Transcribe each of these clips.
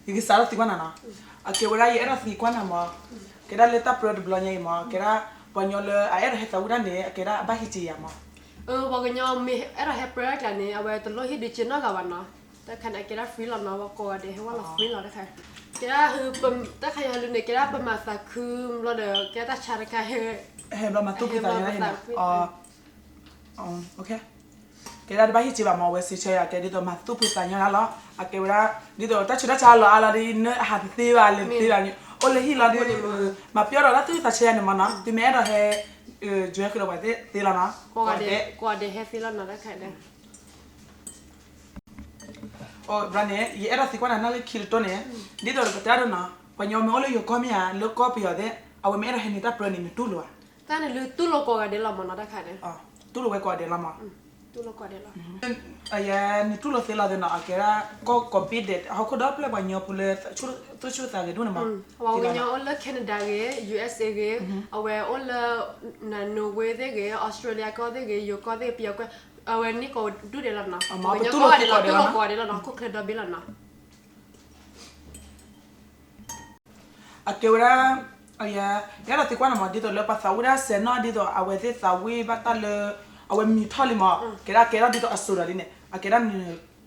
ယကစးထီၣ်သံကွၢ်နၤနီၤ. အကဲဝဲဒၣ်ယအဲၣ်ဒိးသံကွၢ်နၤမး, ကဲဒၣ်လၢတၢ်ပြၢတဘျီညါအံၤမး, ကဲဒၣ်ပှၤကညီလၢအအဲၣ်ဒိးဟဲသးဝံၣ်တၢ်န့ၣ် အကဲဒၣ်အဘၣ်ဟံးစ့ၤယၤမး. ပှၤကညီမ့ၢ်အဲၣ်ဒိးဟဲပြၢတၢ်ကျါန့ၣ် အဝဲတလိၣ်ဟ့ၣ်ဒုးစ့နီတဂၤဘၣ်နီၤ. တၢ်တခါန့ၣ် အကဲဒၣ် free လီၤနီၤ, ပှၤကိးဂၤဒဲးဟဲဝဲလီၤ free လီၤတၢ်တခါ. ကဲဒၣ် တၢ်တခါယၤဟီဒုန့ၣ် ကဲဒၣ်ပမၤသးခုဘျီဒီး ကဲဒၣ်တၢ်ဆါတခါဟဲ ဟဲဘျီမၤသူၣ်ဖှံသးညီတၢ်န့ၣ်နီၤ. ကဲဒၣ်တဘၣ်ဟ့ၣ်စ့ဘၣ်မး, အဝဲစံးဆၢယၤ ကဲဒ်သိးမၤသူၣ်ဖှံသးညီတၢ်လီၤ. အကဲဝဲဒၣ် ဒ်သိးတၢ်ဆူးတၢ်ဆါလီၤအါလီၤဒီး နဟးတသ့ဘၣ် လဲၤတသ့ဘၣ်န့ၣ် အိၣ်လၢဟံၣ်လီၤဒီး မၤပျီဒီးတၢ်သူၣ်ဖှံသးညီယၤန့ၣ်မးနီၤ. သုမ့ၢ်အဲၣ်ဒိးဟဲ join ဃုာ်ဒီးပှၤသ့ၣ်သ့လီၤနီၤ. ကိးဂၤဒဲး ကိးဂၤဒဲးဟဲသ့လီၤနီၤ တၢ်တခါဒဲး. ဘျီန့ၣ် ယအဲၣ်ဒိးသံကွၢ်နၤနီၢ်ဂံၢ်ခံတတီၢ်န့ၣ်, ဒ်သိးဒီးပတဲဒိနီၤ, ပှၤကညီမ့ၢ်အိၣ်လၢယိၤကီၢ်မ့ၢ်ဧါ လၢကီၢ်ပယီၤသ့ၣ် အဝဲမ့ၢ်အဲၣ်ဒိးဟဲန့ၢ်တၢ်ပြၢန့ၣ် နတူၢ်လိာ်ဧါ. တၢ်န့ၣ် လူတူၢ်လိာ်ကိးဂၤဒဲးလီၤမးနီၤ တၢ်တခါန့ၣ်. တူၢ်လိာ်ဝဲကိးဂၤဒဲးလီၤမး. တူၢ်လိာ်ကိးဂၤဒဲးလီၤ. နတူၢ်လိာ်သ့လီၤသ့နီၤ, အကဲဒၣ်ကီၢ်ကိးဘ့ၣ်ဒဲး ဟီၣ်ခိၣ်ဒီဖျၢၣ်ပှၤကညီဖိလၢ သူၣ်ဆူၣ်သးဂဲၤဒိၣ်န့ၣ်မး. ပှၤကညီအိၣ်လၢ Canada ဂ့ၤ, U S A ဂ့ၤ, အဝဲအိၣ်လၢ Norway သ့ၣ်ဂ့ၤ, Australia ကီၢ်သ့ၣ်ဂ့ၤ, ယိၤကီၢ်သ့ၣ်ဂ့ၤ, ပယီၤကီၢ်, အဝဲန့ၣ်ကိးဒူၣ်ဒဲးလီၤနီၤ. ပှၤကညီကိးဂၤဒဲးလီၤ, တူၢ်လိာ်ကိးဂၤဒဲးလီၤနီၤ, ဟီၣ်ခိၣ်ချၢဒီဘ့ၣ်လီၤနီၤ. အကဲဝဲဒၣ် ယအဲၣ်ဒိးသံကွၢ်နၤမး ဒ်သိးလၢပှၤသးဝံၣ်တၢ်စဲးနီၣ် ဒ်သိးအဝဲသ့ၣ်သးဝံၣ်ဘၣ်တၢ်လၢ အဝဲမံၤထီၣ်လံမး, ကဲဒၣ်ကဲထီၣ်ဒ်သိးအစိၤဒီးလံန့ၣ် အကဲဒၣ်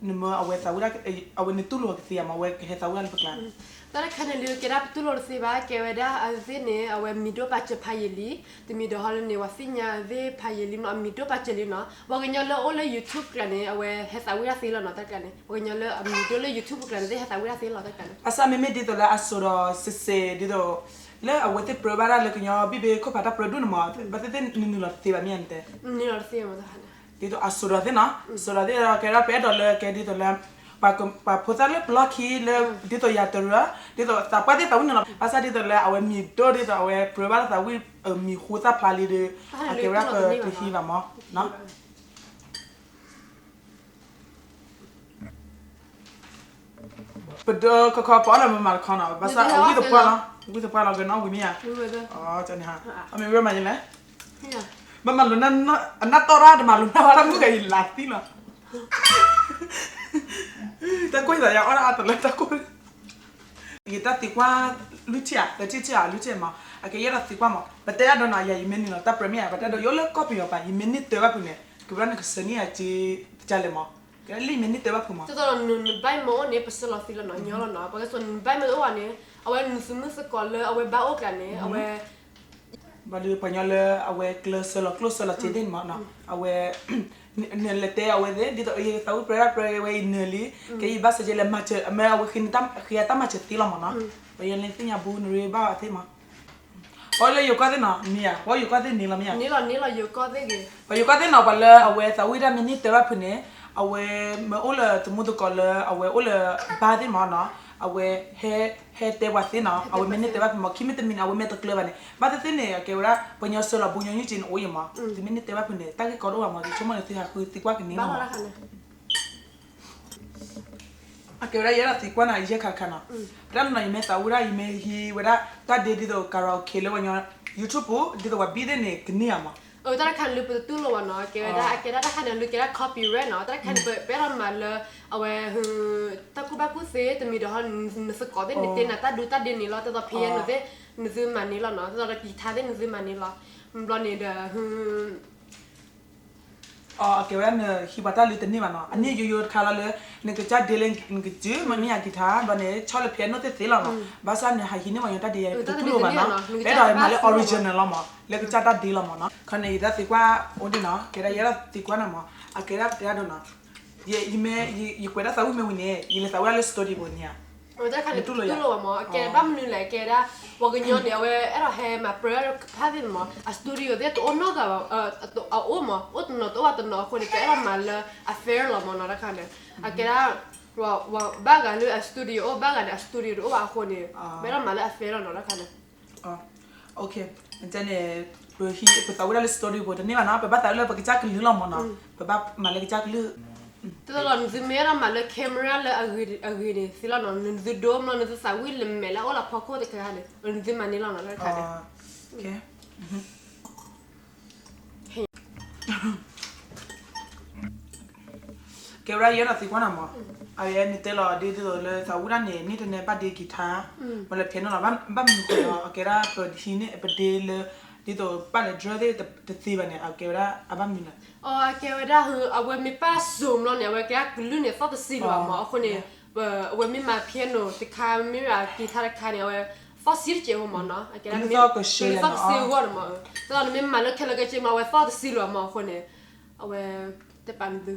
နမၢအဝဲသးဝံၣ်ဒၣ် အဝဲနတူၢ်လိာ်ကသ့ဧါမး အဝဲကဟဲသးဝံၣ်ဒၣ်လၢပကျါန့ၣ်. တၢ်တခါန့ၣ် လၢကဲဒၣ်ပတူၢ်လိာ်တသ့ဘၣ် ကဲဝဲဒၣ်အဝဲသ့ၣ်န့ၣ် အဝဲမံၤဒိၣ်ပာ်စၢၤဖးယံာ်လံ, တမံၤဒီးဟီလၢန့ၣ် ပှၤသ့ၣ်ညါသ့ၣ်ဖးယံာ်လံမး အမံၤဒိၣ်ပာ်စၢၤလံနီၤ. ပှၤကညီလၢအိၣ်လၢ YouTube ကျါန့ၣ် အဝဲဟဲသးဝံၣ်ဒၣ်သ့လီၤနီၤ တၢ်ကျါန့ၣ်, ပှၤကညီလၢအမံၤဒိၣ်လၢ YouTube ကျါန့ၣ် သ့ၣ်ဟဲသးဝံၣ်ဒၣ်သ့လီၤ တၢ်ကျါန့ၣ်. ဘၣ်ဆၣ်မ့မ့ၢ်ဒ်သိးလၢအစိၤဒီးစဲးစဲးဒ်သိး လၢအဝဲသ့ၣ်ပြၢဘၣ်ဒၣ်လၢကညီဘံၣ်ဘ့ၣ်ခိၣ်ဖးတၢ်ပြၢဒိၣ်န့ၣ်မး, ဘၣ်သ့ၣ်သ့ၣ်နနုာ်လီၤတသ့ဘၣ်မ့ၢ်ဧါနတဲ. နုာ်လီၤတသ့မး တၢ်ခါန့ၣ်. ဒ်သိးအစိၤဒီးသ့ၣ်နီၤ, စိၤဒီးသ့ၣ်ဒီးကဲဒၣ်ပအဲၣ်ဒိးလၢကဲဒ်သိးလၢ ပှၤဖိသၣ်လၢပျီခံလၢ ဒ်သိးယၤတရၢ, ဒ်သိးသးပှၢ်သ့ၣ်သးဝံၣ်နုာ်လီၤ, ဘၣ်ဆၣ်ဒ်သိးလၢအဝဲမံၤဒိၣ်ဒ်သိးအဝဲပြၢဘၣ်လၢသးဝံၣ်မံၤဟူသၣ်ဖျါလံဒီး အကဲဝဲဒၣ်ပတဟံးဘၣ်မး. ပဒိခီခီပအီၣ်လၢမမၤတခီနီၤ, ဘၣ်ဆၣ်အဝံၣ်သပှၢ်လီၤ, ဝံၣ်သပှၢ်လီၤ ကနီၣ်ဝံၤမ့ၢ်ဧါ. အမ့ၢ်ဝဲမၤယလဲၣ်, မမၤလိာ်နၢ်တီၢ်ရၣ် တမၤလိာ်နၢ်ဝဲဒၣ်မုၣ်ကယံၤလးသံလီၤ. တၢ်ကိၢ်ယသးယအီၣ်ဒၣ်အါတလၢတၢ်ကိၢ် ယတၢ်သံကွၢ်လွံၢ်ထံၣ်ဧါ သၢထံၣ်ထံၣ်ဧါ လွံၢ်ထံၣ်မး, အကဲယဲဒၣ်သံကွၢ်မး, ပတဲအဒိနီၤ ယၤယမ့ၢ်နုာ်လီၤတၢ်ပြၢမ့ၢ်ဧါ, ပတဲဒိယအိၣ်လၢကီၢ်ပယီၤပၤ ယမ့ၢ်န့ၢ်တၢ်ဘၣ်ဖုးန့ၣ် ကဘၣ်နကစၢၢ်န့ၢ်ယၤက့ၤတကၢ်လဲၣ်မး, ကဲလၢယမ့ၢ်န့ၢ်တၢ်ဘၣ်ဖုးမး. ဒ်သိးနဘၣ်မ့ၢ်အိၣ်န့ၣ် ပဆၢလီၤသံလီၤနီၤ ညီလီၤနီၤ, ပှၤကစီၣ်နဘၣ်မ့ၢ်အိၣ်ဘၣ်န့ၣ် အဝဲနသုးမုၢ်သကိးလၢအဝဲဘၣ်အိၣ်ကျါန့ၣ် အဝဲ ဘၣ်ဒီးပှၤကညီလၢအဝဲကျၢၤဆၢလီၤကျိၣ်ဆၢလီၤစ့သ့ၣ်န့ၣ်မး, အဝဲ နလဲၤတဲအဝဲသ့ၣ် ဒ်သိးယသးဝံၣ်ပြၢပြၢဝဲအံၤနၢၤလံ, ကဲယဘၣ်ဆၢက့ၤလဲၤမၤစၢၤ အမ့ၢ်အဝဲဃ့တၢ်မၤစၢၤသ့လီၤမးနီၤ, ပယီၤန့ၣ်သ့ၣ်ညါဘိနရ့ဘၣ်အီၤသ့ၣ်မး, ပှၤလၢယိၤကီၢ်သ့ၣ်နီၤ မ့ၢ်ဧါ, ပှၤယိၤကီၢ်သ့ၣ်န့ၣ်လီၤမ့ၢ်ဧါ, ပှၤယိၤကီၢ်သ့ၣ်နီၤ ပှၤလၢအဝဲသးဝံၣ်တၢ်မ့ၢ်န့ၢ်တၢ်ဘၣ်ဖုးန့ၣ်, အဝဲမ့ၢ်အိၣ်လၢသမူသကိးလၢအဝဲအိၣ်လၢဘါသ့ၣ်မးနီၤ, အဝဲ ဟဲတဲပှၤသ့ၣ်နီၤ အဝဲမ့ၢ်န့ၢ်တၢ်ဘၣ်ဖုးမး ခံမ့ၢ်တမံၤန့ၣ် အဝဲမ့ၢ်တကျၢၤဘၣ်န့ၣ် ဘၣ်သ့ၣ်သ့ၣ်န့ၣ် အကဲဝဲဒၣ် ပှၤကညီဆှၢလီၤဘိညီနုၢ်က့န့ၣ်အိၣ်အံၤမး, သုမ့ၢ်န့ၢ်တၢ်ဘၣ်ဖုးန့ၣ် တၢ်ဂ့ၢ်ကီဒိၣ်ဘၣ်မး ယဆိကမိၣ်န့ၣ် သုဟးဃုသံကွၢ်ကန့ၢ်လီၤမး. အကဲဝဲဒၣ်ယအဲၣ်ဒိးသံကွၢ်နၤ ယဲၢ်ခါတခါနီၤ, ပတၢ်နီၤ ယမ့ၢ်သးဝံၣ်ဒၣ် ယမ့ၢ်ဟံးဝဲဒၣ် တၢ်ဒ့ဒ်သိး karaoke လၢပှၤကညီ YouTube ဒ်သိးပှၤဘံၣ်သ့ၣ်န့ၣ် ကန့ၢ်ဧါမး. တၢ်တခါန့ၣ် ပတတူၢ်လိာ်ဘၣ်နီၤ, ကဲဝဲဒၣ် အကဲဒၣ်တၢ်ခါန့ၣ် လူၤကဲဒၣ် copyright နီၤ, တၢ်တခါန့ၣ် ပအဲၣ်ဒိးမၤလၢ အဝဲ တၢ်ကူၣ်ဘၣ်ကူၣ်သ့ တမံၤဒီးဟီ နသကိးသ့ၣ်န့ၣ် တဲနၤတၢ်ဒူတၢ်ဒ့န့ၣ်လီၤ, ဒ်သိး piano သ့ၣ် နသုမၤန့ၢ်လီၤနီၤ, ဒ်သိးဒီး guitar သ့ၣ် နသုမၤန့ၢ်လီၤ, ဘျီန့ၣ်ဒီး အကဲဝဲဒၣ်နဟံးပှၤတၢ်လၢတန့ၢ်ဘၣ်နီၤ, အန့ၣ်ယိယိတခါလီၤလၢ နကစၢ်ဒ့လၢနကစု မ့မ့ၢ်ယၤ guitar ဘျီန့ၣ် ဆီၣ်လၢ piano သ့ၣ်သ့လီၤနီၤ, ဘၣ်ဆၣ်နဟးဟံးန့ၢ်ပှၤကညီတၢ်ဒ့ယၤ ပတတူၢ်လိာ်ဘၣ်နီၤ, ပအဲၣ်ဒိးမၤလၢ original လီၤမး လၢကစၢ်တၢ်ဒ့လီၤမးနီၤ, ခီန့ၣ် ယတၢ်သံကွၢ်အိၣ်ဒံးနီၤ, ကဲဒၣ်ယအဲၣ်ဒိးသံကွၢ်နၤမး, အကဲဒၣ်ပတဲဒိနီၤ, ယမ့ၢ် ယကွဲးဒၣ်သးဝံၣ်မ့ၢ်ဝံၤန့ၣ် ယလဲၤသးဝံၣ်ဒၣ်လၢ studio န့ၣ်ဧါ. တၢ်တခါန့ၣ် တူၢ်လိာ်ဘၣ်မး, အကဲဘၣ်မနုၤလဲၣ်, ကဲဒၣ် ပှၤကညီန့ၣ် အဝဲအဲၣ်ဒိးဟဲမၤပြၢဖးသ့ၣ်မး, အ studio သ့ၣ်တအိၣ်နီတဂၤဘၣ်, အအိၣ်မး အိၣ်တနီၤတအိၣ်ဘၣ်တနီၤအဃိန့ၣ် ပအဲၣ်ဒိးမၤလၢအ fair လီၤမးနီၤ, တၢ်တခါန့ၣ် အကဲဒၣ် ဘၣ်ဂၤလၢအ studio အိၣ် ဘၣ်ဂၤန့ၣ် အ studio တအိၣ်ဘၣ်အဃိန့ၣ် ပအဲၣ်ဒိးမၤလၢအ fair လီၤနီၤ တၢ်တခါန့ၣ်. န့ၣ် ပသးဝံၣ်ဒၣ်လၢ studio တန့ၢ်ဘၣ်နီၤ, ပဘၣ်သးဝံၣ်လၢပကစၢ်ကလုာ်လီၤမးနီၤ, ပဘၣ်မၤလၢကစၢ်ကလုာ် တလီၤ နသုမ့ၢ်အဲၣ်ဒိးမၤလၢ camera လၢအဂ့ၤန့ၣ်သ့လီၤနီၤ, နသုဒိမး နသုသးဝံၣ်လၢမဲာ်လၢအအိၣ်လၢဖီခိၣ်တခါန့ၣ် နသုမၤန့ၢ်လီၤနီၤ တၢ်တခါန့ၣ်. ကဲဝဲဒၣ်ယအဲၣ်ဒိးသံကွၢ်နၤမး, အဝဲနတဲလီၤဒ်သိးလၢသးဝံၣ်ဒၣ်န့ၣ် န့ၢ်တနဲဘၣ်ဒ့ကံၤထါ, မ့ၢ်လၢဖဲန့ၣ်လီၤ, ဘၣ်မနုၤဃိလီၤ, အကဲဒၣ်ပဟံးန့ၢ်ပဒ့လၢ ဒ်သိးပာ်လၢ dress သ့ၣ်တသ့ဘၣ်န့ၣ် အကဲဝဲဒၣ်အဘၣ်မနုၤလဲၣ်. အကဲဝဲဒၣ် အဝဲမ့ၢ်ပာ်စိၤလီၤန့ၣ် အဝဲကဲဒၣ်ကလုၢ်န့ၣ်သီၣ်တဆံလီၤမး, အဃိန့ၣ် အဝဲမ့ၢ်မၤ piano တခါ မ့ၢ်မၤကံၤထါတခါန့ၣ် အဝဲသီၣ်ဆံတစဲးဖိမးနီၤ, အကဲဒၣ်ကလုၢ်သီၣ်ကဆှဲလီၤမး, သီၣ်တဆံအဂီၢ်န့ၣ်မး, သီၣ်လီၤနမ့ၢ်မၤလၢခဲလၢာ်ခဲဆ့မး အဝဲသီၣ်တဆံလီၤမး, အဃိန့ၣ် အဝဲ တပာ်နသု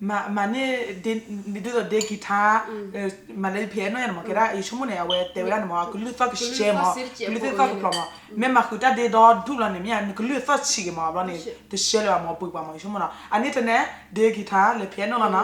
မၤန့ၢ် ဒ်သိးဒ့ကံၤထါ, မၤလၢ piano ယၤန့ၣ်မး, ကဲဒၣ်ယဆိကမိၣ်န့ၣ် အဝဲတဲဝဲဒၣ်န့ၣ်မး ကလုၢ်သီၣ်ကဆှဲမး, ကလုၢ်သ့ၣ်သီၣ်ကဖျိးမး, မ့ၢ်မၤဃုာ်တၢ်ဒ့ဒီဒူၣ်လီၤန့ၣ် မ့ၢ်ဧါ နကလုၢ်သီၣ်ဆံးက့ၤမး ဘျီန့ၣ် တဆှဲလၢၤဘၣ်မး ပှ့ၤပှၤမး ယဆိကမိၣ်နီၤ, အန့ၣ်တနဲ ဒ့ကံၤထါလၢ piano လီၤနီၤ.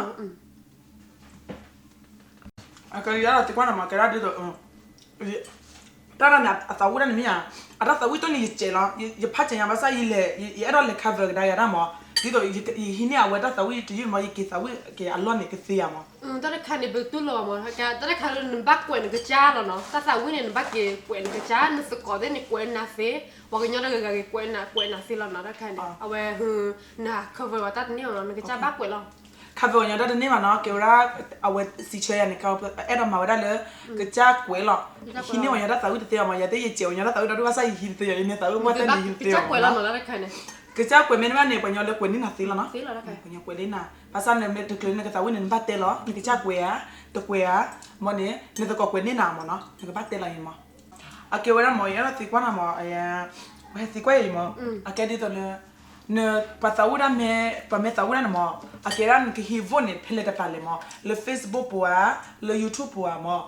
အကဲယၤဒီးသံကွၢ်နၤမး ကဲဒၣ်ဒ်သိး တၢ်ဒၣ်န့ၣ် အသးဝံၣ်ဒၣ်န့ၣ်မ့ၢ်ဧါ, အတၢ်သးဝံၣ်တအိၣ်န့ၣ် ယစဲးလီၤ, ယဖးစဲးညါဘၣ်ဆၣ် ယလဲၤ ယအဲၣ်ဒိးလဲၤ cover ကဒါယၤဒၣ်မး, ဒ်သိး ယဟံးန့ၢ်အဝဲတၢ်သးဝံၣ်တယုၢ်မး ယက့ၤသးဝံၣ်က့ၤအလီၢ်န့ၣ် ကသ့ဧါမး. တၢ်တခါန့ၣ် ပတူၢ်လိာ်မး, တၢ်တခါလၢနဘၣ်ကွဲးနကစၢ်လီၤနီၤ, တၢ်သးဝံၣ်န့ၣ် နဘၣ်က့ၤကွဲးနကစၢ်, နသကိးသ့ၣ်န့ၣ် ကွဲးနၤသ့, ပှၤကညီတဂၤဂၤက့ၤ ကွဲးနၤ ကွဲးနၤသ့လီၤနီၤ, တၢ်တခါန့ၣ် အဝဲ န cover ဝဲတၢ်တန့ၢ်ဘၣ်နီၤ, နကစၢ်ဘၣ်ကွဲးလီၤ cover ဝဲညီတၢ်တန့ၢ်ဘၣ်နီၤ, ကဲဝဲဒၣ် အဝဲစံးဆၢယၤန့ၣ် အဲၣ်ဒိးမၤဝဲဒၣ်လၢ ကစၢ်ကွဲးလီၤ, ဟံးန့ၢ်ဝဲညီတၢ်သးဝံၣ်တသ့ဘၣ်မး, ယၤသ့ၣ်ယစဲးဝဲညီတၢ်သးဝံၣ်ဒီး ဘၣ်ဆၣ်ယဟံးတသ့ဘၣ်, ယမ့ၢ်သးဝံၣ်ပှၢ်တၢ်န့ၣ် ယဟံးတသ့ဘၣ်မး, ကစၢ်ကွဲးမ့ၢ်တဘၣ်န့ၣ် ပှၤညီလၢကွဲးန့ၢ်နၤသ့လီၤနီၤ, ပှၤညီကွဲးလၢနၤ, ဘၣ်ဆၣ်နမ့ၢ်တ ကျဲၤန့ၢ်နကသးဝံၣ်န့ၣ် နဘၣ်တဲလီၤ, နကစၢ်ကွဲးဧါ, တကွဲးဧါ, မ့ၢ်န့ၣ် နသကိးကွဲးန့ၢ်နၤမးနီၤ, နကဘၣ်တဲလီၤအံၤမး. အကဲဝဲဒၣ်မး ယအဲၣ်ဒိးသံကွၢ်နၤမး, ပဟဲသံကွၢ်အံၤမး, အကဲဒ်သိးလၢ န ပှၤသးဝံၣ်ဒၣ်မ့ၢ် ပှၤမ့ၢ်သးဝံၣ်ဒၣ်န့ၣ်မး, အကဲဒၣ်နကဟံး vote န့ၣ် ဖဲလဲၣ်တပၤလဲၣ်မး, လၢ Facebook ပူၤဧါ, လၢ YouTube ပူၤဧါမး,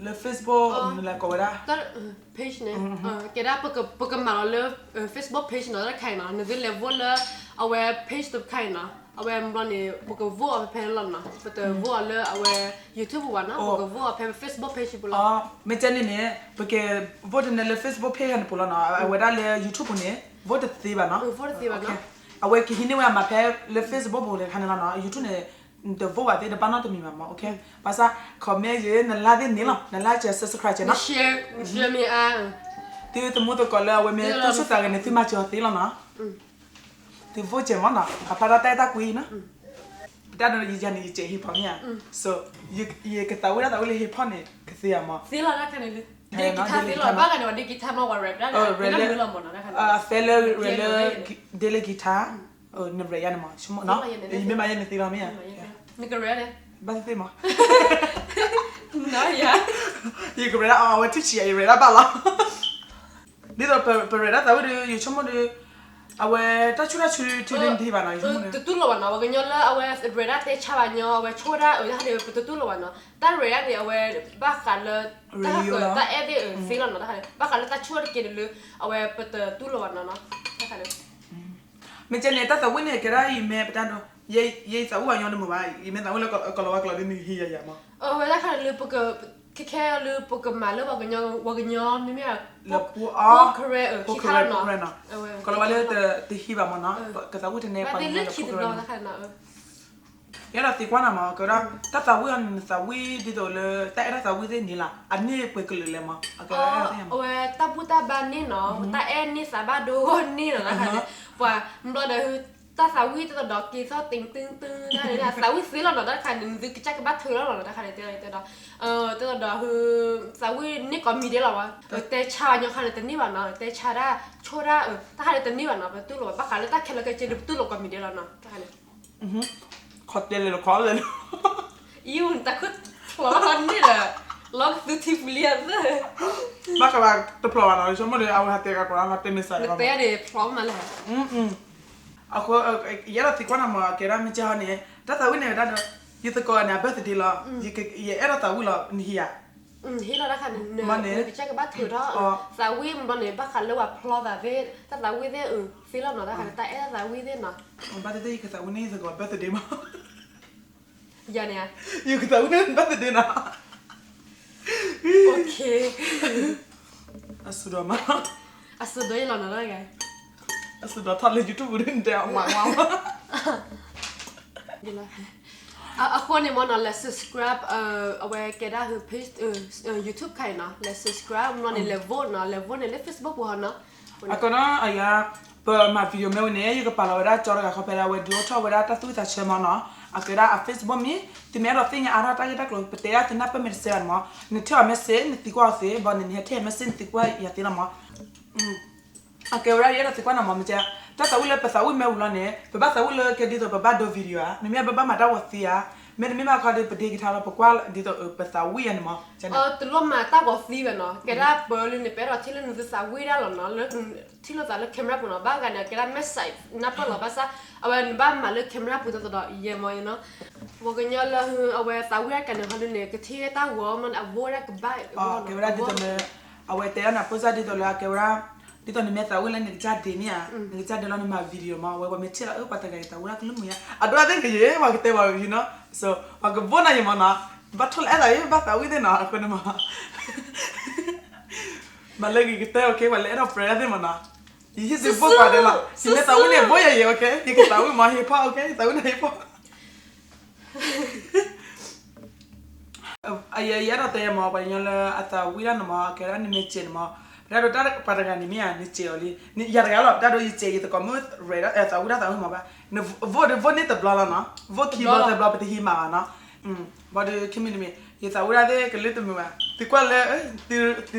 လၢ Facebook မနုၤလဲၣ်ကိးဝဲဒၣ် page န့ၣ်, ကဲဒၣ် ပကမၤလီၤလၢ Facebook page နီၤ, တၢ်တခါအံၤနီၤ နသုလဲၤ vote လၢ အဝဲ page တခါအံၤနီၤ, အဝဲဘျီန့ၣ် ပကvoteအီၤဖဲဖဲန့ၣ်လီၤနီၤ, ပတvoteအီၤလၢအဝဲ YouTube ပူၤဘၣ်နီၤ, ပကvoteအီၤဖဲ Facebook page ပူၤလီၤ. မ့ၢ်ကဲန့ၣ်န့ၣ် ပကvoteတနဲလၢ Facebook page န့ၣ်ပူၤလီၤနီၤ, အဝဲဒၣ်လၢ YouTube ပူၤန့ၣ် vote တသ့ဘၣ်နီၤ, အဝဲကဟံးန့ၢ်ဝဲအမၤဖဲလၢ Facebook ပူၤလဲၣ်တခါန့ၣ်လီၤနီၤ, YouTube န့ၣ် နတvoteဘၣ်သ့ၣ် တဘၣ်နီတမံၤဘၣ်မး, ဘၣ်ဆၣ် comment ယဲ နlikeသ့ၣ်န့ၣ်လီၤ, နlike ကဲ subscribe ကဲနီၤ, သုသမူသကိးလၢအဝဲမ့ၢ်သူၣ်ဆူၣ်သးဂဲၤန့ၣ် သုမၤစၢၤအီၤသ့လီၤနီၤ, သုvoteကဲမးနီၤ, အဖျါဒၣ်တၢ်အဲၣ်တၢ်ကွံနီၤ, ပတၢ်ဒီးယၤန့ၣ် ယစဲး hip hop မ့ၢ်ဧါ, so ယကသးဝံၣ်တၢ်သးဝံၣ်လၢ hip hop န့ၣ် ကသ့ဧါမး, သ့လီၤတၢ်ခါန့ၣ်လၢ ဒ့ကံၤထါသ့လီၤ, ဘၣ်ဂၤန့ၣ်ဝဲဒ့ကံၤထါမး ဝဲ rap ဒၣ်န့ၣ် အဖဲလၢ ဒ့လၢကံၤထါ န rap ယၤန့ၣ်မး, ယမ့ၢ်မၤယဲန့ၣ်သ့လီၤမ့ၢ်ဧါ, နက rap န့ၣ် ဘၣ်သ့ၣ်သ့ၣ်မး, ယက rap ဒၣ်အဝဲထံၣ်ဆံးယၤ ယ rap ဒၣ်ဘၣ်လီၤ, ဒ်သိးပ rap ဒၣ်သးဝံၣ်ဒီး ယဆိကမိၣ်ဒီး အဝဲတၢ်ဆူၣ်တၢ်ဆူၣ်ထံဒ်န့ၣ်တဟ့ၣ်ဘၣ်နီၤ, ယဆိကမိၣ်ဒီး တတူၢ်လိာ်ဘၣ်နီၤ, ပှၤကညီလၢအဝဲ rap ဒၣ်တဲဆါဘၣ်ညီ အဝဲဆိၣ်ဝဲဒၣ်အတၢ်န့ၣ် ပတတူၢ်လိာ်ဘၣ်နီၤ, တၢ် rap ဒၣ်န့ၣ် အဝဲဘၣ်ဃးလၢ တၢ်ဟးဃၢၤတၢ်အဲၣ်သ့ၣ်သ့လီၤနီၤ, တၢ်ခါန့ၣ် ဘၣ်ဃးလၢတၢ်ဆိၣ်ဝဲတက့ၢ်ဒီးလၢ အဝဲပတတူၢ်လိာ်ဘၣ်နီၤနီၤ, တၢ်ခါန့ၣ် မ့ၢ်ကဲန့ၣ် တၢ်သးဝံၣ်န့ၣ် ကဲဒၣ်ယမ့ၢ်ပတၢ်ဒီး ယသးဝံၣ်ဘၣ်ညီတမုာ်ဘၣ်, ယမ့ၢ်သးဝံၣ်လၢကလီၤဝါကျိာ်ဒီး နဟံးယၤယၤမး, အဝဲတၢ်ခါန့ၣ်လၢပက ခဲခဲလၢပကမၤလၢပှၤကညီ ပှၤကညီမ့မ့ၢ် လၢဖိအီ ဖိ career ခံခါလီၤနီၤ, ကလီၤဝါလၢတဟံးဘၣ်မးနီၤ, ကသးဝံၣ်တနဲပှၤကညီလၢဖိ career နီၤ, ယအဲၣ်ဒိးသံကွၢ်နၤမး ကဲဒၣ် တၢ်သးဝံၣ်အီၤန့ၣ် နသးဝံၣ်ဒ်သိးလၢ တၢ်အဲၣ်တၢ်သးဝံၣ်သ့ၣ်န့ၣ်လီၤ, အန့ၢ်ပှဲၤကလုာ်လဲၣ်မး, အဝဲတၢ်ဘူၣ်တၢ်ဘါန့ၢ်နီၤ, တၢ်အဲၣ်န့ၢ်သးဘၣ်ဒိဂီၢ်န့ၢ်နီၤ, တၢ်ခါန့ၣ် ပှၤဘျီဒီး တၢ်သးဝံၣ်တသဒီးက့ၤသီၣ်တ့ၢ်တုၢ်တုၢ် တၢ်န့ၣ် သးဝံၣ်သ့လီၤနီၤ, တၢ်ခါန့ၣ် နသုကစၢ်ကဘၣ်ထုးလီၤနီၤ, တၢ်ခါန့ၣ် တဲဒီး တၢ်သဒီး သးဝံၣ်န့ၢ်ကိးမံၤဒဲးလီၤဝဲ, တဲဆါညီခါန့ၣ်တန့ၢ်ဘၣ်နီၤ, တဲဆါဒၣ် ဆိၣ်ဒၣ် တၢ်ခါန့ၣ်တန့ၢ်ဘၣ်နီၤ, ပတူၢ်လိာ်ဘၣ်ဃးလၢတၢ်ခဲလၢာ်ခဲဆ့ဒီး ပတူၢ်လိာ်ကိးမံၤဒဲးလီၤနီၤ, တၢ်ခါန့ၣ် ခီတဲလဲၤလီၤခီလဲၤလီၤ, အံၤ တၢ်ခုၣ်ဖျိးဘၣ်ဃီန့ၣ်ဒီး လီၤကသုထံပူၤလံဧါသၢ, ဘၣ်ဃးဘၣ်တဖျိးဘၣ်နီၤ, ဆိကမိၣ်ဒီး အဝဲဟးတဲဂၤကိးဂၤ တဲမ့ၢ်စး နတဲဒၣ်န့ၣ်ဖျိးမးလဲၣ်, အဃိ ယအဲၣ်ဒိးသံကွၢ်နၤမး ကဲဒၣ်မ့ၢ်ကၢ်ဟီန့ၣ် တၢ်သးဝံၣ်န့ၣ်ဝဲဒၣ်ဒီး ယသကိးန့ၣ် အ birthday လီၤ, ယအဲၣ်ဒိးသးဝံၣ်လီၤ နဟံးယၤ ဟ့ၣ်လီၤတၢ်ခါန့ၣ် နကစၢ်ကဘၣ်ထုးထီၣ် သးဝံၣ်ဘျီန့ၣ် ဘၣ်ဃးလၢပှၤဖျီသးသ့ၣ် တၢ်သးဝံၣ်သ့ၣ် သ့လီၤနီၤ တၢ်ခါန့ၣ် တၢ်အဲၣ်တၢ်သးဝံၣ်သ့ၣ်နီၤ, ဘၣ်သ့ၣ်သ့ၣ် ယကသးဝံၣ်န့ၢ်ယသကိး birthday မး, ယၤန့ၣ်ဧါ, ယကသးဝံၣ်န့ၢ် birthday နီၤ, အစူၤဒီးမး, အစူၤဒီးယလီၤနီၤ, အစူၤဒီးထီၣ်လၢ YouTube ဒ်နတဲအီၤမးမး အဃိန့ၣ်မ့ၢ်နီၤ လဲၤ subscribe အဝဲကဲဒၣ် page YouTube ခါအံၤနီၤ လဲၤ subscribe မ့ၢ်န့ၣ် လဲၤ vote နီၤ လဲၤ vote န့ၣ်လၢ Facebook ပူၤဟီနီၤ, အကနီၤအယါ, ပမၤ video မ့ၢ်ဝဲန့ၣ် ယကပာ်လီၤဝဲဒၣ်ကၠီတဂၤခီဖဲဒၣ် အဝဲဒုးအိၣ်ထီၣ်ဝဲဒၣ်တၢ်သူၣ်ဝံၣ်သးဆၢမ့ၢ်နီၤ, အကဲဒၣ်အ Facebook မ့ၢ် သုမ့ၢ်အဲၣ်ဒိးသ့ၣ်ညါအါထီၣ်တၢ်ဂ့ၢ်တၢ်ကျိၤ ပတဲဒၣ်သုနၢ်ပၢၢ်မ့ၢ်တစဲးဘၣ်န့ၣ်မး နထံၣ်အီၤ message နသံကွၢ်အီၤသ့ ဘၣ်န့ၣ် နဟဲထံၣ်အ message နသံကွၢ်ယၤသ့လီၤမး. အကဲဝဲဒၣ်ယအဲၣ်ဒိးသံကွၢ်နၤမး မ့ၢ်ကဲ တၢ်သးဝံၣ်လၢပသးဝံၣ်မ့ၢ်ဝံၤလီၤန့ၣ် ပဘၣ်သးဝံၣ်လၢကဲဒ်သိးပဘၣ်ဒိ video ဧါ, မ့မ့ၢ်ဘၣ်ဘၣ်မၤတၢ်ဂီၤသံဧါ, မ့တမ့ၢ်ဘၣ်ခီဒီးပဒ့ကထါလီၤ ပကွၢ်ဒ်သိးပသးဝံၣ်ဧါန့ၣ်မး. တလိၣ်မၤတၢ်ဂီၤသံဘၣ်နီၤ, ကဲဒၣ်ပၢလၢန့ၣ် ပအဲၣ်ဒိးထံၣ်လၢနသုသးဝံၣ်ဒၣ်လီၤနီၤ, လၢထံၣ်လိာ်သးလၢ camera ပူၤနီၤ, ဘၣ်ဂၤန့ၣ် ကဲဒၣ် message နၢ်ပၢၢ်လီၤ ဘၣ်ဆၣ် အဝဲနဘၣ်မၤလၢ camera ပူၤ တသဒီးယဲမးနီၤ. ပှၤကညီလၢအဝဲသးဝံၣ်ဒၣ်ကန့ၣ် ဟီဒုန့ၣ် ကထံၣ်တၢ်ဂီၤမးန့ၣ် အဝဲဒၣ်ကဘၣ် ကဲဝဲဒၣ်ဒ်သိးလၢ အဝဲတဲဒၣ်နၤဖိစၢ်ဒ်သိးလၢအကဲဝဲဒၣ် ဒ်သိးနမ့ၢ်သးဝံၣ်လၢနကစၢ်ဒ့န့ၣ်ဧါ, နကစၢ်ဒ့လီၤနမၤ video မး အဝဲပှၤမ့ၢ်ထံၣ်လီၤ အၢ ပှၤတဂၤအံၤသးဝံၣ်ဒၣ်ကလုၢ်မုာ်ဧါ, အဒိၣ်အသ့ၣ်ကယဲၢ် ပှၤကတဲပှၤ you know, so ပှၤကဘိၣ်နၤယဲမးနီၤ, ဘၣ်ထီၣ်လၢအဲၣ်သးဝံၣ် ဘၣ်သးဝံၣ်သ့ၣ်နီၤ အဃိန့ၣ်မး မၤလၢဂ့ၤကတၢၢ် okay ပှၤလၢအဲၣ်ဒိးပြၢသ့ၣ်မးနီၤ, ယဟ့ၣ်သုဘိၣ်ပှၤဒဲးလီၤ, ယမ့ၢ်သးဝံၣ်န့ၣ် ဘိၣ်ယၤယဲၢ် okay ယကသးဝံၣ်မး ဟ့ၣ်ဖီၣ် okay ယသးဝံၣ်န့ၣ်ဟ့ၣ်ဖီၣ် အယဲ ယအဲၣ်ဒိးတဲယဲမး ပှၤကညီလၢအသးဝံၣ်ဒၣ်န့ၣ်မး ကဲဒၣ်နမ့ၢ်စဲးန့ၣ်မး, ပတၢ်ဒိးတၢ်ပှၤတဂၤန့ၣ်မ့ၢ်ဧါ နစဲးအီၤလံ, ယၤတဂၤလီၤ ပတၢ်ဒိးယစဲး ယသကိးမုၣ်ရဲၣ်ဒီး သးဝံၣ်ဒၣ်သးဝံၣ်မးဘၣ်, န vote ဒီး vote န့ၢ်တဘျီလီၤနီၤ, vote ခံဘျီသၢဘျီ ပတဟံးမၤဘၣ်နီၤ, ဘၣ်ဒီးခံမံၤတမံၤ ယသးဝံၣ်ဒၣ်သ့ၣ်ကလုၢ်တမုာ်ဘၣ်, သုကွၢ်လၢ သု တၢ်တ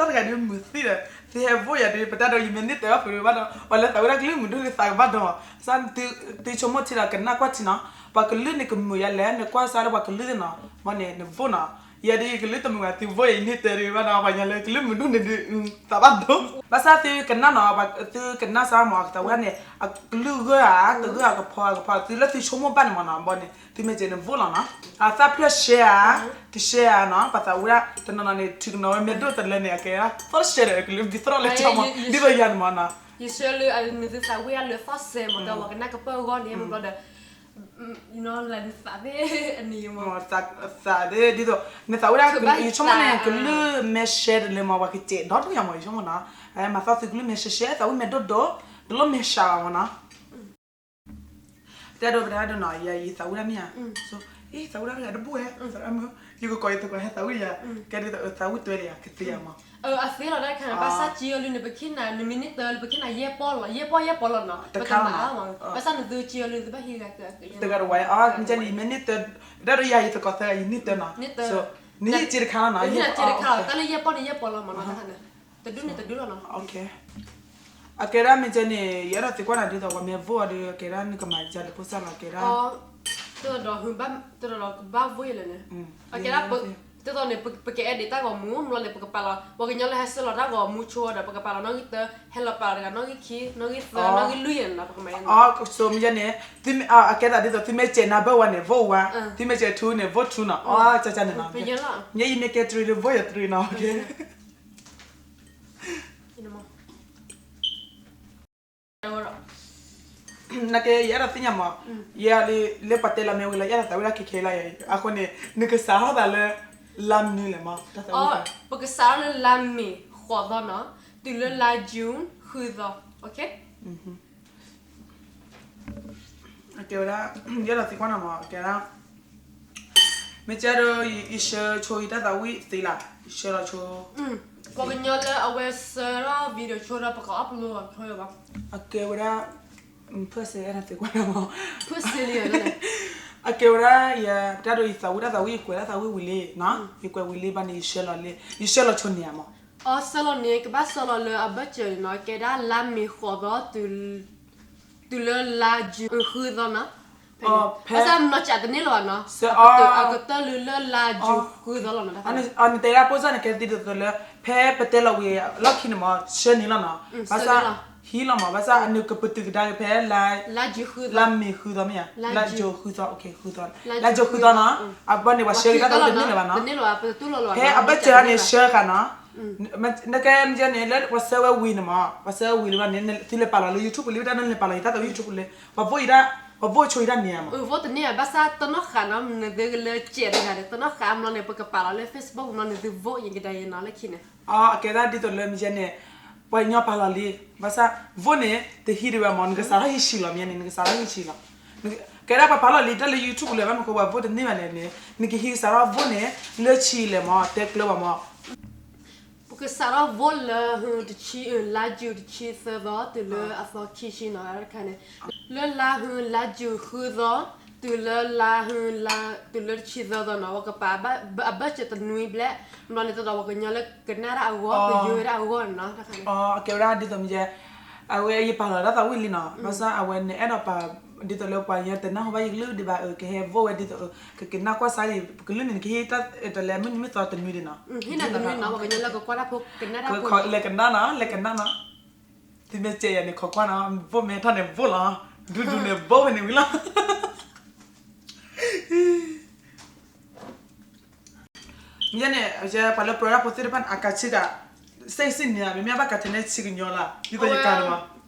ဂၤဒုးမုာ်သံဒီး သုဟဲ vote ယၤဒုး ပတၢ်ဒိးယမ့ၢ်န့ၢ်တၢ်အီၣ်ဖုးဘၣ်ဒီး ပှၤလၢသးဝံၣ်ဒၣ်ကလုၢ်မုာ်ဒိၣ်လၢသးကဘၣ်ဒိး, ဘၣ်ဆၣ်သုဆိကမိၣ်ထံဒီးကနၣ်ကွၢ်ထံနီၤ, ပှၤကလုၢ်န့ၣ်ကမုာ်ယၤလဲၣ် နကွၢ်စၢ်လၢပှၤကလုၢ်သ့ၣ်နီၤ, ဘၣ်န့ၣ် န vote နီၤ, ယၤဒုးယကလုၢ်တမုာ်ဘၣ် သု vote ယၤယန့ၢ်တၢ်ဒုးဘၣ်ဒီး ပှၤညီလၢကလုၢ်မုာ်ဒိၣ်န့ၣ်ဒုး သးဘၣ်ဒိး, ဘၣ်ဆၣ်သုကနၣ်နီၤ, သုကနၣ်စၢ်မး အကသးဝံၣ်ဒၣ်န့ၣ် အကလုၢ်ဂၢၢ်ဧါ တဂၢၢ်ဧါ ကဖီဧါ ကဖီ သုလၢသုဆိကမိၣ်ဘၣ်န့ၣ်မးနီၤ, ဘၣ်န့ၣ် သုမ့ၢ်စဲးန့ၣ် vote လီၤနီၤ, အသၣ်ဖျၢၣ် share ဧါ တ share ဧါနီၤ, ပှၤသးဝံၣ်ဒၣ်တနီၤနီၤန့ၣ် ထုးကနီၤဝဲမ့ၢ်ဒိၣ်တလၢန့ၣ် အကဲဒၣ် သီၣ် share ဒီးကလုၢ် ဒ်သိးထီၣ်လၢကၠီမး ဒ်သိးယၤန့ၣ်မးနီၤ, ယဆၢလၢနသုသးဝံၣ်ဒၣ်လၢသီၣ်စဲးမး တဝဲကနၣ်ကပၢၢ်အဂီၢ်န့ၣ် မ့ၢ်ဘျီဒီး လၢနသးသ့ၣ်အနံၤမး သးသ့ၣ်ဒ်သိး နသးဝံၣ်ဒၣ် ယဆိကမိၣ်န့ၣ် ကလုၢ်မဲ share တလၢမး ပှၤကစဲးဒီဒိၣ်ယၤမး ယဆိကမိၣ်နီၤ, မၤသီသုကလုၢ်မဲ share share သးဝံၣ်မဲဒိၣ်ဒိၣ် တလိၣ်မဲ share ဘၣ်မးနီၤ, တဲဒိးပတၢ်ဒိးနီၤ ယသးဝံၣ်ဒၣ်မ့ၢ်ဧါ, သးဝံၣ်ဒၣ်တဂၤတဘူၣ်ဝဲ, ယကကိးယသကိးဟဲသးဝံၣ်ယၤ, ကဲဒ်သိးသးဝံၣ်တွဲဒၣ်ယၤ ကသ့ယၤမး အသ့လီၤတၢ်တခါန့ၣ် ဘၣ်ဆၣ်ကၠံအီၤလံန့ၣ် ပကဟ့ၣ်နၤ နမ့ၢ်န့ၢ်တၢ်လၢပကဟ့ၣ်နၤယဲၢ်ပီၢ်လီၤ ယဲၢ်ပီၢ်ယဲၢ်ပီၢ်လီၤနီၤ တခါလီၤနီၤ, ဘၣ်ဆၣ်နသုကၠံအီၤလံ နသုဘၣ်ဟံးဂၤ တဂၤတဝဲ အမ့ၢ်န့ၣ် မ့ၢ်န့ၢ်တၢ် ဒၣ်ဒီးယၤ ယသကိးသၢဂၤ ယန့ၢ်တၢ်နီၤ, န့ၢ်တၢ် နဟ့ၣ်စ့တခါလီၤနီၤ, ယဟ့ၣ်စ့တခါလီၤ တၢ်လၢယဲၢ်ပီၢ်န့ၣ် ယဲၢ်ပီၢ်လီၤမးနီၤ တခါန့ၣ် တဒူၣ်န့ၣ်တဒူၣ်လီၤနီၤ, အကဲဒၣ်မ့ၢ်ကဲန့ၣ် ယအဲၣ်ဒိးသံကွၢ်နၤဒ်သိး ပှၤမ့ၢ် vote အီၤဒီး အကဲဒၣ်နကမၤဒ်လဲၣ် ဖိစၢ်လီၤ ကဲဒၣ် တဒီး တဒီးကဘၣ် vote ယၤလဲၣ်န့ၣ် အကဲဒၣ် တဒီးန့ၣ် ပကအဲၣ်ဒိးတၢ်ဂီၤမူ မ့ၢ်လီၤန့ၣ် ပကပာ်လီၤ ပှၤကညီလၢဟဲဆှၢလီၤတၢ်ဂီၤမူဆိဒီး ပကပာ်လီၤနီၣ်ဂံၢ်တၢ ဟဲလီၤပာ်လီၤတဂၤနီၣ်ဂံၢ်ခံ နီၣ်ဂံၢ်သၢ နီၣ်ဂံၢ်လွံၢ်ယဲၢ်န့ၣ် ပကမၤယဲၢ်န့ၣ် အကဲဒၣ်ဒ်သိး သုမ့ၢ်စဲး number one န့ၣ် vote one, သုမ့ၢ်စဲး two န့ၣ် vote two နီၤ, အကၢ်ကၢ်န့ၣ်နီၤ, ယဲယမ့ၢ်ကဲ three ဒီး vote ယၤ three နီၤ, နကဲ ယအဲၣ်ဒိးသ့ၣ်ညါမး, ယလၢပှၤတဲလီၤမ့ၢ်ဝံၤလီၤ ယအဲၣ်ဒိးသးဝံၣ်ဒၣ်ခဲခဲလၢာ်, အဃိန့ၣ် နကစးထီၣ်သးလၢ လါမနုၤလဲၣ်မး, ပကစးထီၣ်လၢလါမ့ၤဃိးသီနီၤ, တုၤလၢလါယူၤဃုသီ, အကဲဝဲဒၣ် ယအဲၣ်ဒိးသံကွၢ်နၤမး, အကဲဒၣ် မ့ၢ်ကဲဒီး ယဆှၢဆိယတၢ်သးဝံၣ်သ့လၢ်, ယဆှၢလီၤဆိ ပှၤကညီလၢအဝဲဆှၢထီၣ် video ဆိဒီး ပက upload ဆိဘၣ်, အကဲဝဲဒၣ် ဖၢၣ်စ့အဲၣ်ဒိးသံကွၢ်နၤမး, ဖၢၣ်စ့လံ, အကဲဝဲဒၣ် ယတၢ်ဒိးယသးဝံၣ်တၢ်သးဝံၣ် ယကွဲးတၢ်သးဝံၣ်ဝံၤလံနီၤ, ယကွဲးဝံၤလံဘၣ်န့ၣ် ယဆှၢလီၤလံ, ယဆှၢလီၤဆိန့ၣ်ဧါမး, အဆှၢလီၤန့ၣ် ကဘၣ်ဆှၢလီၤလၢအဘၢၣ်စၢၤန့ၣ်နီၤ, ကဲဒၣ်လါမ့ၤဃိးသီ တုၤလၢလါယူၤဃုသီနီၤ, ဘၣ်ဆၣ်နီၤစးတန့ၢ်လၢၤဘၣ်နီၤ, အကတၢၢ်လၢလါယူၤဃုသီလီၤနီၤ, နတဲဒၣ်ဖိစၢ်န့ၣ် ကဲဒ်သိးလၢ ဖဲပတဲလီၤဝံၤလီၢ်ခံန့ၣ်မး ဆှၢန့ၣ်လီၤနီၤ, ဘၣ်ဆၣ် ဟံးလီၤမး ဘၣ်ဆၣ်အနုၤကပတုာ်ကဒါက့ၤဖဲ လါမ့ၤဃုသီမ့ၢ်ဧါ, လါယူၤဃုသီ, လါယူၤဃုသီနီၤ, အဘၣ်န့ၣ် ပှၤဆှၢက့ၤတၢ်သးဝံၣ်တန့ၢ်လၢၤဘၣ်နီၤ, ဖဲအဘၢၣ်စၢၤန့ၣ် ဆှၢဃာ်နီၤ, နကဲမ့ၢ်န့ၣ် လၢပှၤဆှၢဝဲဝံၤန့ၣ်မး ပှၤဆှၢဝဲဝံၤလၢဘၣ်န့ၣ် သုလဲၤပာ်လီၤလၢ YouTube လံ ဝဲဒၣ်နလဲၤပာ်လီၤယတၢ်သးဝံၣ် YouTube လံ, ပှၤ vote ယတၢ် ပှၤ vote ဆိယတၢ်န့ၣ်မး, vote တန့ၢ်ဘၣ်ဆၣ်တနီၣ်ဃာ်နီၤ, နသုကလၢစဲးတဂၤဒီး တနီၣ်ဃာ်မးန့ၣ် ပကပာ်လီၤလၢ Facebook မးန့ၣ် သု vote ယကဒါယဲနီၤ လၢခံန့ၣ် အကဲဒၣ်ဒ်သိးလၢမ့ၢ်ယဲန့ၣ် ပှၤကညီပာ်လီၤလံ, ဘၣ်ဆၣ် vote န့ၣ် တဟံးဒံးဝဲမး နကစးထီၣ်ဟံးဆံးလီၤ မ့ၢ်န့ၣ် နကစးထီၣ်ဟံးဆံးလီၤ, ကဲဒၣ်ပှၤပာ်လီၤလံတၢ်လၢ YouTube လၢဘၣ်မနုၤဃိပှၤ vote တန့ၢ်ဘၣ်လဲၣ်န့ၣ် နကဟံးစးထီၣ် vote န့ၣ် လၢဆံးလဲၣ်မး တဲကျၢၤဘၣ်မး ပကစးထီၣ် vote လၢ တဆံ လါယူၤတဆံသၢသီ တုၤလၢအသီခံဆံနီၤ တခါန့ၣ် လၢလါ လါယူၤဃုသီ တုၤလၢလါဟုလါ တုၤလၢတဆံသၢသီနီၤ ပကပာ်အဘၢၣ်စၢၤတနွံဘျဲၣ်, ဘျီန့ၣ်တဒီးပှၤကညီလၢကနၣ်တၢ်အဂီၢ် ကယၢၤတၢ်အဂီၢ်န့ၣ်နီၤ. အကဲဝဲဒၣ်ဒ်သိးမ့ၢ်ယဲ အဝဲယပာ်လီၤတၢ်သးဝံၣ်လံနီၤ, ဘၣ်ဆၣ်အဝဲန့ၣ်အဲၣ်ဒိးပာ် ဒ်သိးလၢပှၤကညီတနၢ်ဟူဘၣ်ယကလုၢ်ဒံးဘၣ်အၢ ကဟဲ vote ဝဲဒ်သိးအၢ ကကနၣ်ကွၢ်စါဒံး ပကလုၢ်န့ၣ် နကဟ့ၣ်တၢ်တလဲမုၢ်နံၤမုၢ်သီတနွံဒံးနီၤ. ဟ့ၣ်နၤတနွံနီၤ ပှၤကညီလၢကကွၢ်တၢ်ဖိကနၣ်တၢ်ဖိ လဲၤကနၣ်နီၤ လဲၤကနၣ်နီၤ. သုမ့ၢ်စဲးယၤန့ၣ် ခိးကွၢ်နီၤ vote မ့ၢ်ထီၣ်န့ၣ် vote လီၤ ဒူဒူန့ၣ် vote ဝဲန့ၣ်ဝံၤလီၤ. မ့ၢ်န့ၣ် ပှၤလၢပျၢၤတၢ်ဖိသ့ၣ်တဖၣ်န့ၣ် အကးဆံးကး စဲးစံၣ်န့ၣ် မ့မ့ၢ်အဘၣ်ကးထဲန့ၣ်ဆံးကညီလၢ ဒ်သိးယကးန့ၣ်မး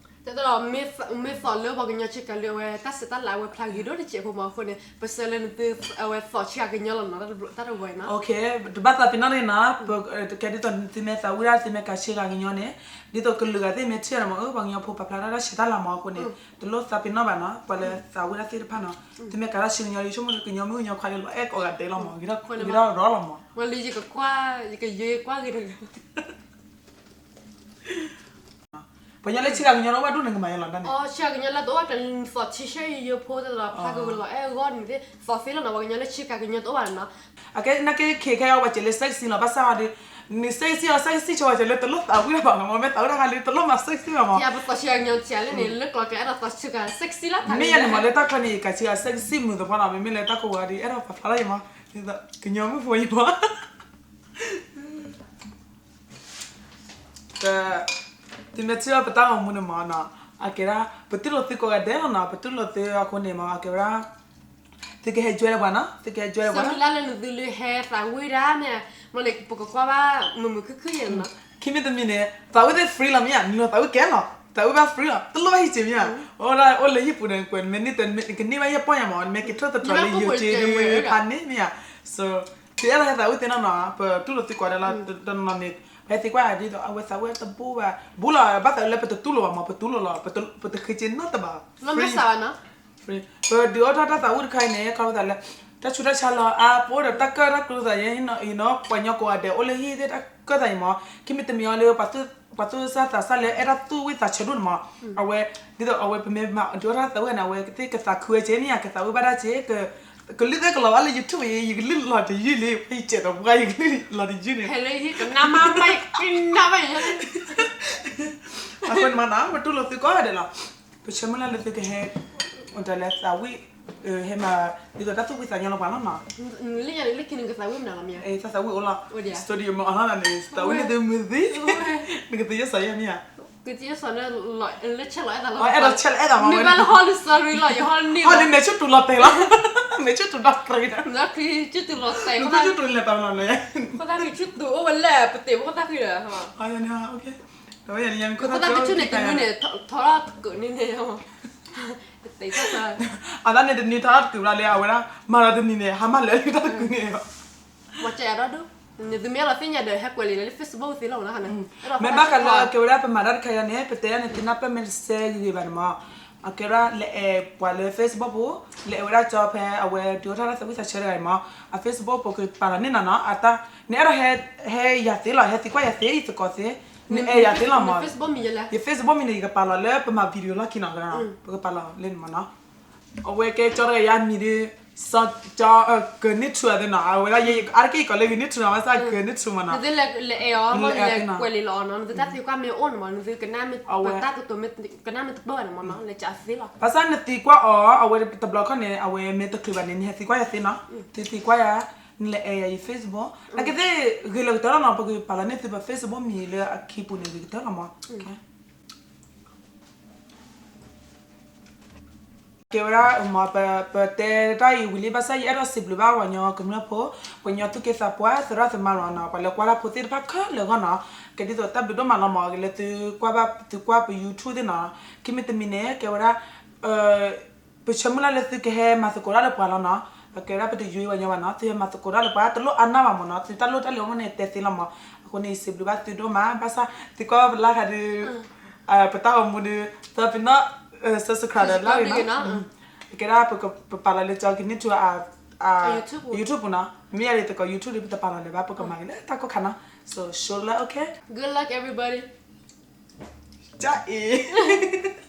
တဲဒီး မ့ၢ်သီၣ်လၢပှၤကညီဆံးကးလၢအဝဲတၢ်စံးတၢ်လၢအဝဲဖျါဂ့ၤဒိၣ်တစဲးဖိမးအဃိန့ၣ် ပဆၢလၢနသုအဝဲသီၣ်ဆံးကညီလီၤနီၤ တၢ်တဝဲနီၤ. တဘၣ်သးပ့ၤနီၣ်န့ၣ်နီၤ ကဲဒ်သိးသုမ့ၢ်သးဝံၣ်ဒၣ်သုမ့ၢ်ကးဆံးကးကညီန့ၣ် ဒ်သိးကလုာ်ဂၤသ့ၣ်မ့ၢ်ထံၣ်န့ၣ်မး အၢ ပှၤကညီဖိပာ်ဖျါထီၣ်တၢ်ဆံးတၢ်လၤမးအဃိန့ၣ် တလိၣ်သးပ့ၤနီၣ်ဘၣ်နီၤ ပှၤလၢသးဝံၣ်ဒၣ်သ့ၣ်တဖၣ်နီၤ သုမ့ၢ်ကးတၢ်ဆံးကညီလံ ဆိကမိၣ်လၢကညီမုၣ်ကညီခွါလၢလီၤအဲၣ်ကိးဂၤဒဲးလီၤမး ဂ့ၤထီၣ်ဂ့ၤထီၣ်ရီလီၤမး ဝဲလၢယကကွၢ် ယကယဲကွၢ်ဂ့ၤတဂ့ၤ ပှၤကညီလၢဆံးကးကညီတအိၣ်ဘၣ်ဒိၣ်န့ၣ်ကမၤယလီၤဒၣ်န့ၣ် ဆံးကးကညီလၢတအိၣ်ဘၣ်ကျဲ သီၣ်ဆံးဆဲးယိယိဖိသ့ၣ်လီၤ ဖျါကလီၤအဲၣ်အဂီၢ်န့ၣ်သ့ၣ် သီၣ်သ့လီၤနီၤ ပှၤကညီလၢဆံးကးကညီတအိၣ်ဘၣ်နီၤ. အကဲနာ်က့ခံခဲအံၤ ပှၤစဲးလၢစဲးစံၣ်လီၤ ဘၣ်ဆၣ်ဒီး နစဲးစံၣ်အီၤ စဲးစံၣ်ဆိဝဲစဲးလၢတလိၣ်သးဝံၣ်တၢ်ဘၣ်မး မ့ၢ်သးဝံၣ်တၢ်ခါလၢတလိၣ်မၤစဲးစံၣ်ဘၣ်မး ပသီၣ်ဆံးကညီဆံးလၢန့ၣ် လၢကျိၤကျဲအဲၣ်ဒိးသီၣ်ဆံးကးစဲးစံၣ်လီၤ မ့ၢ်ယၤန့ၣ်မး လၢတၢ်ချၢန့ၣ် ယကးဆံးကးစဲးစံၣ်မုာ်သပှၢ်နီၤ မ့မ့ၢ်လၢတၢ်ကိးဝဲဒ် အဲၣ်ဒိးပာ်ဖျါထီၣ်ယမး ကညီမုၣ်ဖိယမး သုမ့ၢ်ထံၣ်ဘၣ်ပတၢ်ဂီၤမူန့ၣ်မးနီၤ အကဲဒၣ် ပတူၢ်လိာ်သုကိးဂၤဒဲးလီၤနီၤ ပတူၢ်လိာ်သုအဃိန့ၣ်မး အကဲဝဲဒၣ် သုကဟဲ join လၢပှၤနီၤ သုကဟဲ join လၢပှၤ ဆၢမုၢ်လၢ်လၢနသုလၢဟဲသးဝံၣ်ဒၣ်န့ၣ် မ့ၢ်န့ၣ် ပကကွၢ်ဘၣ်မုာ်မုာ်ခုၣ်ခုၣ်ယဲနီၤ ခံမံၤတမံၤန့ၣ် သးဝံၣ်သ့ၣ် free လီၤမ့ၢ်ဧါ နလီၤသးဝံၣ်ကဲလီၤ သးဝံၣ်ဘၣ် free လီၤ တလိၣ်ဘၣ်ဟံၣ်စ့မ့ၢ်ဧါ အိၣ်ဒၣ်အိၣ်လၢဟံၣ်ပူၤန့ၣ် ကွဲးမ့ၢ်န့ၢ်တမ့ၢ် ကန့ၢ်ဘၣ်ယဲၢ်ပီၢ်ညါမး မ့ၢ်ကထၢၣ်သတြီၤလၢယိၤက့ဒုးဖးန့ၣ်မ့ၢ်ဧါ so သုအဲၣ်ဒိးဟဲသးဝံၣ်သ့ၣ်နီၤနီၤ ပတူၢ်လိာ်သုကိးဂၤဒဲးလီၤ တနီၤနီၤန့ၣ် ပဟဲသံကွၢ်ဒ်သိး အဝဲသးဝံၣ်တဘူၣ်ဘၣ် ဘူးလီၤ ဘၣ်သးလၢပတတူၢ်လိာ်ဘၣ်မး ပတူၢ်လိာ်လီၤ ပတဃ့က့ၤနီတဘၣ် free ပဒုးအိၣ်ထီၣ်တၢ်သးဝံၣ်တခါအံၤန့ၣ် ခီဖျိသးလၢ တၢ်ဆူးတၢ်ဆါလီၤအါ ပအိၣ်ဒီးတၢ်ကၢၣ်တၢ်ကျူသးယဲ ပှၤကညီကိးဂၤဒဲးအိၣ်လၢဟံၣ်သ့ၣ်တၢ်ကၢၣ်သးအံၤမး ခံမံၤတမံၤအံၤလၢ ပှၤသူၣ်စၢ်သးစၢ်လၢအဲၣ်တၢ်သူၣ်ဝံၣ်သးဆၢဒိၣ်န့ၣ်မး အဝဲ ဒ်သိးအဝဲပမ့ၢ်မၤဒုးအိၣ်ထီၣ်တၢ်သးဝံၣ်န့ၣ် အဝဲသ့ၣ်ကသးခုဝဲက့ၤမ့ၢ်ဧါ ကသးဝံၣ်ဘၣ်တၢ်က့ၤ ကလုၢ်သ့ၣ်ကလီၤဘၣ်လၢ YouTube အံၤ ယကလုၢ်လီၤတယုၢ်လံ ယစဲးဒီးပှၤ ယကလုၢ်လီၤတယုၢ်န့ၣ် ကနၣ်မးမး ကနၣ်မး အဃိန့ၣ်မးနီၤ ပတူၢ်လိာ်သုကိးဂၤဒဲးလီၤ ပဆၢမုၢ်လၢ်လၢသုကဟဲ အိၣ်တၢ်လၢသးဝံၣ် ဟဲမၤ ဒ်သိးတၢ်သူၣ်ဖှံသးညီလၢပှၤလီၤနီၤ လၢညါန့ၣ် လၢခံန့ၣ် ကသးဝံၣ်မနုၤလီၤမ့ၢ် တၢ်သးဝံၣ်အိၣ်လီၤ studio မ့ၢ်အီၤလီၤန့ၣ် သးဝံၣ်န့ၣ်သုမုာ်သံ နကသ့ယဲၢ်စီၤယဲၢ်မ့ၢ်ဧါ ကသ့ယဲၢ်စီၤလၢ လၢဆဲးလီၤအဲၣ်သးလီၤ အဲၣ်ဒိးဆဲးလီၤအဲၣ်သးမး မ့ၢ်ဘၣ်လၢဟီၣ်လၢ sorry လီၤ ယဟီၣ်လၢန့ၣ် ဟီၣ်လၢမဲာ်ဆူၣ်တူၤလီၤတဲာ်လီၤ မဲာ်ဆူၣ်တူၤဒီးကြၢးဒီး မဲာ်ဆူၣ်တူၤလဲၤတၢ်လီၤလဲၣ် ခိၣ်သၣ်ဃံဆူၣ်တူၤအိၣ်ဝဲလဲၣ် ပတ့ၢ်ခိၣ်သၣ်ဃံဒီး ခိၣ်သၣ်ဃံဆူၣ်တူၤ ခိၣ်သၣ်ဃံတနွံန့ၣ် ထီထီၣ်တကုာ်န့ၣ်န့ၣ် အသးန့ၣ်တနံၤထီၣ်တကုာ်ဘျီလၢအဝဲဒၣ် မၤဒီးတနံၤန့ၣ် ဟါမၢ်လၢာ်လံတၢ်တကုာ်န့ၣ် မၤစၢၤယၤဒီဒူၣ် နသုမ့ၢ်အဲၣ်ဒိးသ့ၣ်ညါဒီး ဟဲကွဲးလံာ်လၢ Facebook သ့လီၤနီၤ မ့ၢ်ဘၣ်ဃးလၢအကဲဝဲဒၣ်ပမၤတၢ်တခါအံၤန့ၣ် ပတဲဒၣ်န့ၣ် သုနၢ်ပၢၢ်မ့ၢ်တစဲဂ့ၤဂ့ၤဘၣ်န့ၣ်မး အကဲဝဲဒၣ်လဲၤအဲၣ်ပှၤလၢ Facebook ပူၤ လဲၤအဲၣ်ဝဲဒၣ်ကၠီဖဲအဝဲဒုးအိၣ်ထီၣ်တၢ်သးဝံၣ်သးဆၢတဂၤအံၤမး အ Facebook ပူၤကပာ်လီၤန့ၢ်နၤနီၤ အတၢ် နအဲၣ်ဒိးဟဲ ဟဲယၤသ့လီၤ ဟဲသံကွၢ်ယၤသ့ ယသကိးသ့ နအဲၣ်ယၤသ့လီၤမး ယ Facebook မံၤန့ၣ် ယကပာ်လီၤလၢပမၤ video လီၢ်ခံနီၤ ပကပာ်လီၤလၢန့ၣ်မးနီၤ အဝဲကဲကၠီတဂၤအံၤအမံၤဒီး စီၤကၠီ ကၢၤန့ၢ်ထူအသ့နီၤ အဝဲဒၣ်ယဲ အါတက့ၢ်ယကိးလၢဂ့ၤန့ၢ်ထူနီၤ ဘၣ်ဆၣ်ကၢၤန့ၢ်ထူမးနီၤ နသုလဲၤအဲၣ်အီၤ မ့ၢ်လဲၤကွဲးလံာ်လီၤအီၤနီၤ နသုတၢ်သံကွၢ်မ့ၢ်အိၣ်န့ၣ်မး နသုကနၣ်မ့ၢ် ပတၢ်ကတိၤမ့ၢ်ကနၣ်မ့ၢ်တပၢၢ်ဘၣ်န့ၣ်မးနီၤ လဲၤကးသ့လီၤ ဘၣ်ဆၣ်နသံကွၢ်အီၤ အဝဲတဘျီခီန့ၣ် အဝဲမ့ၢ်တချုးဘၣ်န့ၣ် နဟဲသံကွၢ်ယၤသ့နီၤ သုသံကွၢ်ယၤ နလဲၤအဲၣ်ယၤယ Facebook နာ်က့သ့ၣ်ဂ့ၤလၢကတၢၢ်လီၤနီၤ ပကပာ်လီၤန့ၢ်သုပ Facebook မံၤလၢအခံပူၤန့ၣ် ဂ့ၤကတၢၢ်လီၤမး ကဲဝဲဒၣ် ပတဲတၢ်အံၤဝံၤလံ ဘၣ်ဆၣ်ယအဲၣ်ဒိးစံးဘျုးဘၣ်ပှၤကညီကမျၢၢ်ဖိ ပှၤကညီသူၣ်က့သးပှၢ်သရၣ်သမါလီၤနီၤ ပှၤလၢကွၢ်တၢ်ဖိသ့ၣ်တဖၣ်ခဲလၢာ်အဂီၢ်နီၤ ကဲဒ်သိးတၢ်ဘျုးဒိၣ်မးလီၤမး လၢသုကွၢ်ဘၣ် သုကွၢ်ပ YouTube သ့ၣ်နီၤ ခံမံၤတမံၤန့ၣ် ကဲဝဲဒၣ် ပဆၢမုၢ်လၢ်လၢသုကဟဲမၤသကိးတၢ်လၢပှၤလီၤနီၤ ပကဲဝဲဒၣ်ပတယွၤပှၤညီဘၣ်နီၤ သုဟဲမၤသကိးတၢ်လၢပှၤ တလိၣ်အါနၢ်ဘၣ်မးနီၤ သုတၢ်လိၣ်တၢ်လဲၤအိၣ်မးန့ၣ် တဲသ့လီၤမး အဃိန့ၣ် ယစံးဘျုးဘၣ်သုဒိၣ်မး ဘၣ်ဆၣ် သုကွၢ်ပလၢ်ခါဒုး ပတၢ်ဂီၤမူဒုး သၢပ့ၤနီၣ် subscribe ဒီးလၢ်ဂ့ၤနီၤ ကဲဒၣ်ပပာ်လီၤလၢကၠီကန့ၢ်ထူ YouTube ပူၤနီၤ မ့ၢ်ယၤဒ်သကိး YouTube ဒုး ပတပာ်လီၤလၢၤဘၣ် ပကမၤက့ၤလၢတၢ်ကိၢ်ခါနီၤ so ဆိလၢ okay good luck everybody ကအ့